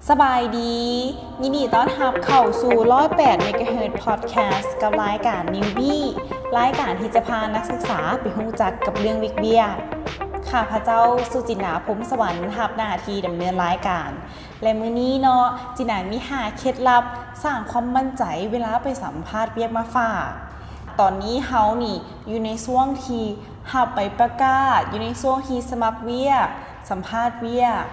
ສະບາຍດີ, ຍິນດີຕ້ອນຮັບເຂົ້າສູ່ ຮ້ອຍແປດ ເມກາເຮີດ ພອດແຄສ ກັບລາຍການ Newbie ລາຍການທີ່ຈະພານັກສຶກສາໄປຮູ້ຈັກກັບເລື່ອງວຽກໆ. ຂ້າພະເຈົ້າ ສຸຈິນດາ ພົມສະຫວັນ ຮັບໜ້າທີ່ດຳເນີນລາຍການ ແລະ ມື້ນີ້ເນາະ ຈິນດາມີຫ້າເຄັດລັບສ້າງຄວາມໝັ້ນໃຈເວລາໄປສຳພາດວຽກມາຝາກ. ຕອນນີ້ເຮົານີ້ຢູ່ໃນຊ່ວງທີ່ຮັບໃບປະກາດ, ຢູ່ໃນຊ່ວງທີ່ສະໝັກວຽກ, ສຳພາດວຽກ.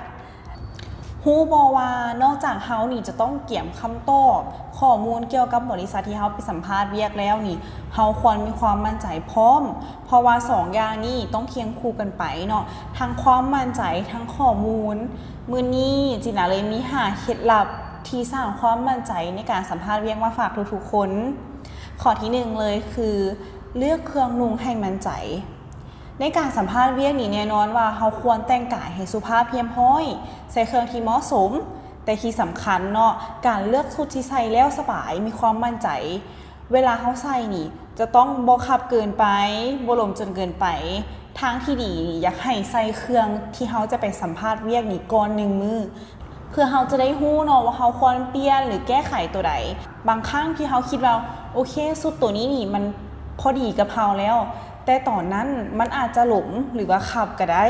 ຮູ້ບໍ່ວ່ານອກຈາກເຮົານີ້ຈະຕ້ອງກຽມຄຳຕອບ, ຂໍ້ມູນກ່ຽວກັບບໍລິສັດທີ່ເຮົາໄປສຳພາດວຽກແລ້ວນີ້, ເຮົາຄວນມີຄວາມໝັ້ນໃຈພ້ອມ, ເພາະວ່າສອງຢ່າງນີ້ຕ້ອງຄຽງຄູ່ກັນໄປເນາະ, ທັງຄວາມໝັ້ນໃຈ, ທັງຂໍ້ມູນ. ມື້ນີ້ຈິນດາເລີຍມີຫ້າເຄັດລັບທີ່ສ້າງຄວາມໝັ້ນໃຈໃນການສຳພາດວຽກມາຝາກທຸກໆຄົນ. ຂໍ້ທີໜຶ່ງເລີຍຄື ເລືອກເຄື່ອງນຸ່ງໃຫ້ໝັ້ນໃຈ. ໃນການສຳພາດວຽກນີ້ ແນ່ນອນວ່າເຮົາຄວນແຕ່ງກາຍໃຫ້ສຸພາບຮຽບຮ້ອຍ, ໃສ່ເຄື່ອງທີ່ເໝາະສົມ, ແຕ່ທີ່ສຳຄັນເນາະ, ການເລືອກຊຸດທີ່ໃສ່ແລ້ວສະບາຍ, ມີຄວາມໝັ້ນໃຈ. ເວລາເຮົາໃສ່ນີ້ ຈະຕ້ອງບໍ່ຄັບເກີນໄປ, ບໍ່ຫຼວມຈົນເກີນໄປ. ທາງທີ່ດີນີ້ ຢາກໃຫ້ໃສ່ເຄື່ອງທີ່ເຮົາຈະໄປສຳພາດວຽກນີ້ກ່ອນໜຶ່ງມື້ ເພື່ອເຮົາຈະໄດ້ຮູ້ເນາະວ່າເຮົາຄວນປ່ຽນ ຫຼື ແກ້ໄຂຕົວໃດ. ບາງຄັ້ງທີ່ເຮົາຄິດວ່າ ໂອເຄ ຊຸດໂຕນີ້ນີ້ມັນພໍດີກັບເຮົາແລ້ວ, ແຕ່ຕອນນັ້ນມັນອາດຈະຫຼົມ ຫຼືວ່າຂັບກໍໄດ້.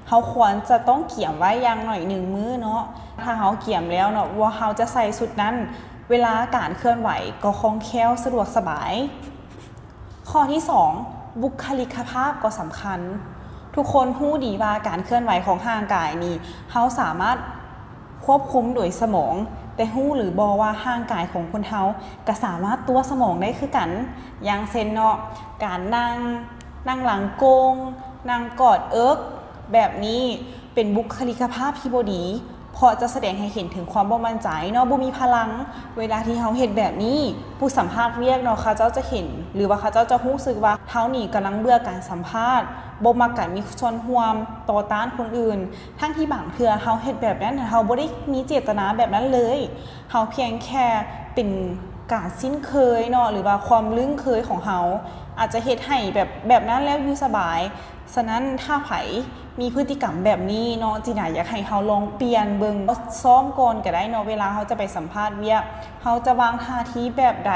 ເຮົາຄວນຈະຕ້ອງກຽມໄວ້ຢ່າງໜ້ອຍໜຶ່ງມື້ເນາະ. ຖ້າເຮົາກຽມແລ້ວເນາະວ່າເຮົາຈະໃສ່ຊຸດນັ້ນ, ເວລາການເຄື່ອນໄຫວກໍຄ່ອງແຄ້ວ ສະດວກສະບາຍ. ຂໍ້ທີສອງ ບຸກຄະລິກກະພາບກໍສຳຄັນ. ທຸກຄົນຮູ້ດີວ່າການເຄື່ອນໄຫວຂອງຮ່າງກາຍນີ້ ເຮົາສາມາດຄວບຄຸມໂດຍສະໝອງ, ແຕ່ຮູ້ຫຼືບໍ່ວ່າຮ່າງກາຍຂອງຄົນເຮົາກໍສາມາດຕົວະສະໝອງໄດ້ຄືກັນ. ຢ່າງເຊັ່ນເນາະ, ການນັ່ງ, ນັ່ງຫຼັງໂກ່ງ, ນັ່ງກອດເອິກ, ແບບນີ້ເປັນບຸກຄະລິກກະພາບທີ່ບໍ່ດີ. ເພາະຈະສະແດງໃຫ້ເຫັນເຖິງຄວາມບໍ່ໝັ້ນໃຈເນາະ, ບໍ່ມີພະລັງ. ເວລາທີ່ເຮົາເຮັດແບບນີ້, ຜູ້ສຳພາດວຽກເນາະ, ເຂົາເຈົ້າຈະເຫັນ ຫຼືວ່າເຂົາເຈົ້າຈະຮູ້ສຶກວ່າເຮົານີ້ກຳລັງເບື່ອການສຳພາດ, ບໍ່ມັກການມີສ່ວນຮ່ວມ, ຕໍ່ຕ້ານຄົນອື່ນ. ທັງທີ່ບາງເທື່ອເຮົາເຮັດແບບນັ້ນ, ເຮົາບໍ່ໄດ້ມີເຈດຕະນາແບບນັ້ນເລີຍ. ເຮົາພຽງແຄ່ເປັນການຊິນເຄີຍເນາະ, ຫຼືວ່າຄວາມລຶ້ງເຄີຍຂອງເຮົາ ອາດຈະເຮັດໃຫ້ແບບ, ແບບນັ້ນແລ້ວຢູ່ສະບາຍ. ສະນັ້ນ ຖ້າໃຜມີພຶດຕິກຳແບບນີ້ເນາະ, ຈີນາຢາກໃຫ້ເຮົາລອງປ່ຽນເບິ່ງ, ຊ້ອມກ່ອນກໍໄດ້ເນາະ. ເວລາເຮົາຈະໄປສຳພາດວຽກ, ເຮົາຈະວາງທ່າທີແບບໃດ,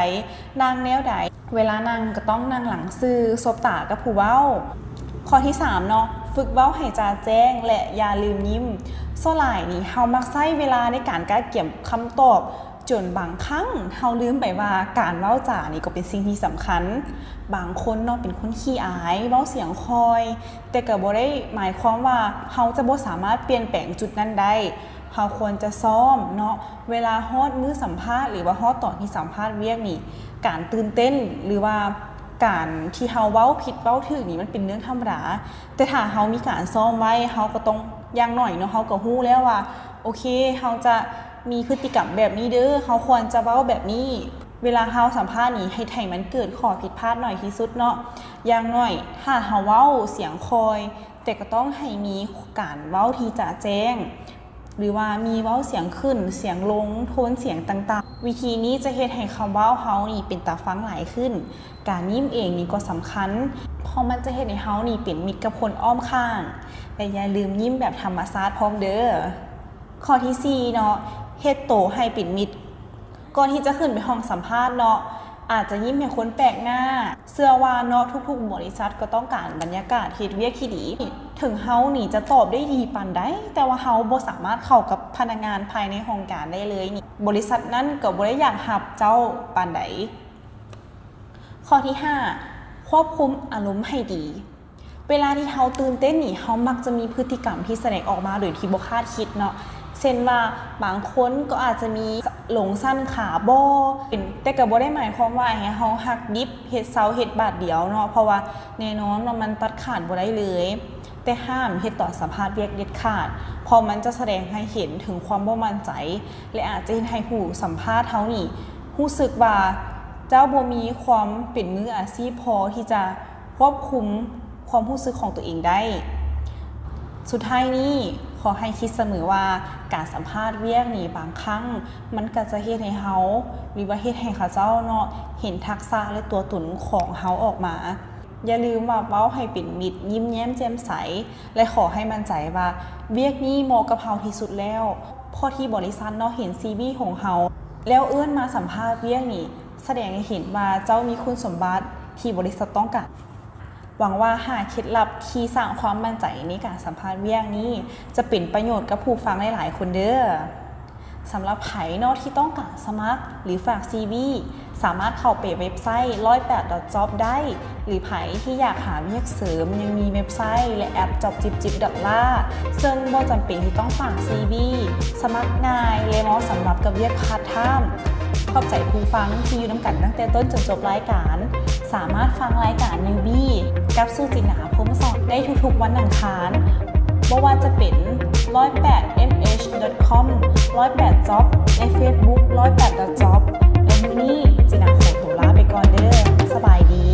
ນັ່ງແນວໃດ, ເວລານັ່ງກໍຕ້ອງນັ່ງຫຼັງຊື່, ສົບຕາກັບຜູ້ເວົ້າ. ຂໍ້ທີສາມເນາະ, ຝຶກເວົ້າໃຫ້ຈະແຈ້ງ ແລະ ຢ່າລືມຍິ້ມ. ສ່ວນຫຼາຍນີ້ ເຮົາມັກໃຊ້ເວລາໃນການກະກຽມຄຳຕອບ ຈົນບາງຄັ້ງເຮົາລືມໄປວ່າການເວົ້າຈານີ້ກໍເປັນສິ່ງທີ່ສຳຄັນ. ບາງຄົນເນາະເປັນຄົນຂີ້ອາຍ, ເວົ້າສຽງຄ່ອຍ, ແຕ່ກໍບໍ່ໄດ້ໝາຍຄວາມວ່າເຮົາຈະບໍ່ສາມາດປ່ຽນແປງຈຸດນັ້ນໄດ້. ເຮົາຄວນຈະຊ້ອມເນາະ, ເວລາຮອດມື້ສຳພາດ ຫຼືວ່າຮອດຕອນທີ່ສຳພາດວຽກນີ້, ການຕື່ນເຕັ້ນ ຫຼືວ່າການທີ່ເຮົາເວົ້າຜິດເວົ້າຖືກນີ້ ມັນເປັນເລື່ອງທຳມະດາ. ແຕ່ຖ້າເຮົາມີການຊ້ອມໄວ້, ເຮົາກໍຕ້ອງ, ຢ່າງໜ້ອຍເນາະ, ເຮົາກໍຮູ້ແລ້ວວ່າ ໂອເຄ, ເຮົາຈະມີພຶດຕິກຳແບບນີ້ເດີ, ເຮົາຄວນຈະເວົ້າແບບນີ້. ເວລາເຮົາສຳພາດນີ້ ເຮັດໃຫ້ມັນເກີດຂໍ້ຜິດພາດໜ້ອຍທີ່ສຸດເນາະ. ຢ່າງໜ້ອຍ ຖ້າເຮົາເວົ້າສຽງຄ່ອຍ, ແຕ່ກໍຕ້ອງໃຫ້ມີການເວົ້າທີ່ຈະແຈ້ງ, ຫຼືວ່າມີເວົ້າສຽງຂຶ້ນ, ສຽງລົງ, ໂທນສຽງຕ່າງໆ. ວິທີນີ້ຈະເຮັດໃຫ້ຄຳເວົ້າເຮົານີ້ເປັນຕາຟັງຫຼາຍຂຶ້ນ. ການຍິ້ມເອງນີ້ກໍສຳຄັນ, ເພາະມັນຈະເຮັດໃຫ້ເຮົານີ້ເປັນມິດກັບຄົນອ້ອມຂ້າງ, ແລະ ຢ່າລືມຍິ້ມແບບທຳມະຊາດພ້ອມເດີ. ຂໍ້ທີສີ່ເນາະ, ເຮັດໂຕໃຫ້ເປັນມິດ. ກ່ອນທີ່ຈະຂຶ້ນໄປຫ້ອງສຳພາດເນາະ, ອາດຈະຍິ້ມໃຫ້ຄົນແປກໜ້າ. ເຊື່ອວ່າເນາະ, ທຸກໆບໍລິສັດກໍຕ້ອງການບັນຍາກາດເຮັດວຽກທີ່ດີ. ເຖິງເຮົານີ້ຈະຕອບໄດ້ດີປານໃດ, ແຕ່ວ່າເຮົາບໍ່ສາມາດເຂົ້າກັບພະນັກງານພາຍໃນຫ້ອງການໄດ້ເລີຍນີ້, ບໍລິສັດນັ້ນກໍບໍ່ໄດ້ຢາກຮັບເຈົ້າປານໃດ. ຂໍ້ທີຫ້າ ຄວບຄຸມອາລົມໃຫ້ດີ. ເວລາທີ່ເຮົາຕື່ນເຕັ້ນນີ້, ເຮົາມັກຈະມີພຶດຕິກຳທີ່ສະແດງອອກມາໂດຍທີ່ບໍ່ຄາດຄິດເນາະ. ເຊັ່ນວ່າ ບາງຄົນກໍອາດຈະມີລົງຊັນຂາບໍ່ເປັນ, ແຕ່ກໍບໍ່ໄດ້ໝາຍຄວາມວ່າໃຫ້ເຮົາຫັກດິບ, ເຮັດເຊົາ, ເຮັດບາດດຽວເນາະ, ເພາະວ່າແນ່ນອນວ່າມັນຕັດຂາດບໍ່ໄດ້ເລີຍ. ແຕ່ຫ້າມເຮັດຕອນສຳພາດວຽກເດັດຂາດ, ເພາະມັນຈະສະແດງໃຫ້ເຫັນເຖິງຄວາມບໍ່ໝັ້ນໃຈ ແລະ ອາດຈະເຮັດໃຫ້ຜູ້ສຳພາດເຮົານີ້ຮູ້ສຶກວ່າເຈົ້າບໍ່ມີຄວາມເປັນມືອາຊີບພໍທີ່ຈະຄວບຄຸມຄວາມຮູ້ສຶກຂອງຕົວເອງໄດ້. ສຸດທ້າຍນີ້ ຂໍໃຫ້ຄິດສະເໝີວ່າການສຳພາດວຽກນີ້ ບາງຄັ້ງມັນກໍຈະເຮັດໃຫ້ເຮົາ ຫຼືວ່າເຮັດໃຫ້ເຂົາເຈົ້າເນາະ ເຫັນທັກສະ ແລະ ຕົວຕົນຂອງເຮົາອອກມາ. ຢ່າລືມວ່າເວົ້າໃຫ້ເປັນມິດ, ຍິ້ມແຍ້ມແຈ່ມໃສ ແລະ ຂໍໃຫ້ໝັ້ນໃຈວ່າວຽກນີ້ເໝາະກັບເຮົາທີ່ສຸດແລ້ວ. ເພາະທີ່ບໍລິສັດເນາະເຫັນຊີວີຂອງເຮົາ ແລ້ວເອີ້ນມາສຳພາດວຽກນີ້ ສະແດງໃຫ້ເຫັນວ່າເຈົ້າມີຄຸນສົມບັດທີ່ບໍລິສັດຕ້ອງການ. ຫວັງວ່າຫ້າເຄັດລັບທີ່ສ້າງຄວາມໝັ້ນໃຈໃນການສຳພາດວຽກນີ້ ຈະເປັນປະໂຫຍດກັບຜູ້ຟັງຫຼາຍໆຄົນເດີ້. ສຳລັບໃຜເນາະທີ່ຕ້ອງການສະໝັກ ຫຼື ຝາກຊີວີ ສາມາດເຂົ້າໄປເວັບໄຊ ໜຶ່ງແປດ ດອດ ຈອບ ໄດ້ ຫຼື ໃຜທີ່ຢາກຫາວຽກເສີມ ຍັງມີເວັບໄຊ ແລະ ແອັບ ຈອບຈິບຈິບ ດອດ ລາ ເຊິ່ງບໍ່ຈຳເປັນທີ່ຕ້ອງຝາກຊີວີ ສະໝັກງ່າຍ ແລະ ເໝາະສຳລັບກັບວຽກພາດທາມ. ຂອບໃຈຜູ້ຟັງທີ່ຢູ່ນຳກັນຕັ້ງແຕ່ຕົ້ນຈົນຈົບລາຍການ. ສາມາດຟັງລາຍການ Newbie ກັບສຸຈິນດາ ພົມສອນ ໄດ້ທຸກໆວັນອັງຄານ ບໍ່ວ່າຈະເປັນ ໜຶ່ງແປດ ເອັມເອັດ ດອດ ຄອມ ໜຶ່ງແປດ ຈອບ ໃນ Facebook ໜຶ່ງແປດ ດອດ ຈອບ ແລະ ມື້ນີ້ຈິນດາຂໍຕົວລາໄປກ່ອນເດີ້. ສະບາຍດີ.